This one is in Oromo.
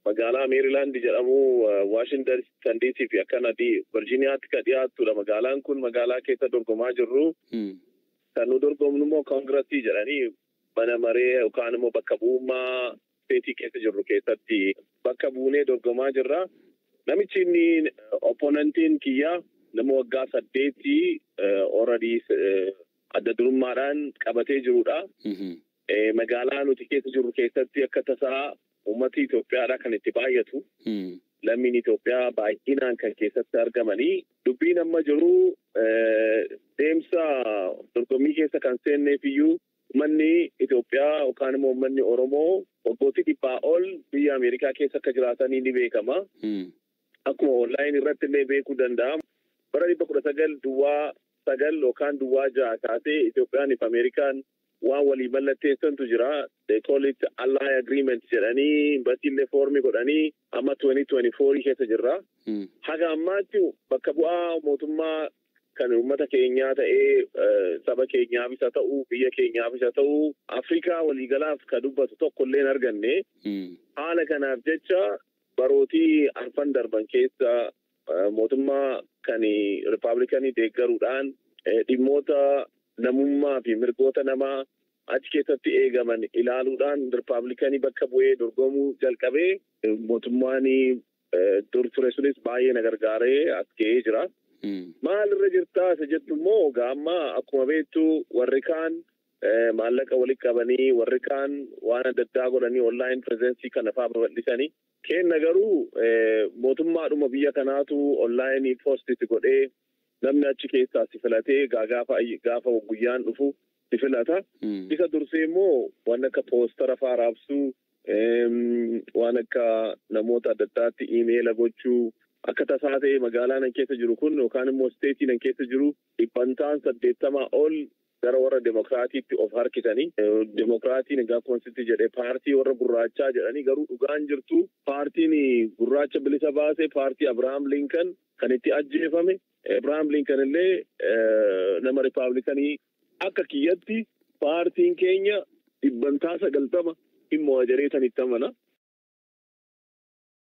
Magaalaa Meerilaand jedhamu, Waashintan DC fi akkana Virgiiniyaatti kan dhiyaattudha. Magaalaan kun magaalaa keessa dorgomaa jirru. Kan nu dorgomnu immoo Koongirasii jedhanii mana maree yookaan immoo bakka bu'ummaa state keessa jirru keessatti bakka buunee dorgomaa jirra. Namichi inni opponentiin kiyyaa nama waggaa 8 already adda durummaadhaan qabatee jirudha. Magaalaa nuti keessa jirru keessatti akka tasaa uummati Itoophiyaadha kan itti baay'atu. Lammiin Itoophiyaa baay'inaan kan keessatti argamanii. Dubbiin amma jiru, deemsa dorgommii keessa kan seenneef iyyuu, uummanni Itoophiyaa yookaan immoo uummanni Oromoo waggootii 100 ol biyya Ameerikaa keessa akka jiraatanii ni beekama. Akkuma online irratti illee beekuu danda'a. Bara 1909 yookaan 06 kaasee Itoophiyaan fi Ameerikaan waan walii mallatteessantu jira. They call it Ally Agreement jedhanii basiillee form godhanii amma 2024 keessa jirra. Haga ammaatti bakka bu'aa mootummaa kan uummata keenyaa ta'ee, saba keenyaafis haa ta'u, biyya keenyaafis haa ta'u, Afrikaa waliigalaaf kan dubbatu tokko illee hin arganne. Haala kanaaf jecha barootii arfan darban keessa mootummaa kan Rippaabilikanii deeggaruudhaan dhimmoota namummaa fi mirgoota namaa achi keessatti eegaman ilaaluudhaan Rippaabilikanii bakka bu'ee dorgomuu jalqabee, mootummaan dur ture sunis baay'ee na gargaaree as ga'ee jira. Maal irra jirtaa isa jettu immoo, gaamma akkuma beektu warri kaan maallaqa walitti qabanii, warri kaan waan adda addaa godhanii, online presence kana fa'aa babal'isanii. Kenna garuu mootummaadhuma biyya kanaatu online post godhee, namni achi keessaa si filatee gaafa gaafa guyyaan dhufu si filata. Isa dursee immoo waan akka poster fa'aa raabsuu, waan akka namoota adda addaatti email gochuu. Akka tasaa ta'e magaalaa nan keessa jiru kun yookaan immoo state nan keessa jiru 80% ol gara warra Demokiraatiitti of harkisanii. Demokiraatiin egaa akkuma sitti jedhee paartii warra gurraachaa jedhanii, garuu dhugaan jirtu paartiin gurraacha bilisa baase paartii Abrahaam Lincoln kan itti ajjeefame. Abrahaam Lincoln illee nama Rippaabilikanii. Akka kiyyatti paartiin keenya 90% hin mo'a jedhee tan itti amana.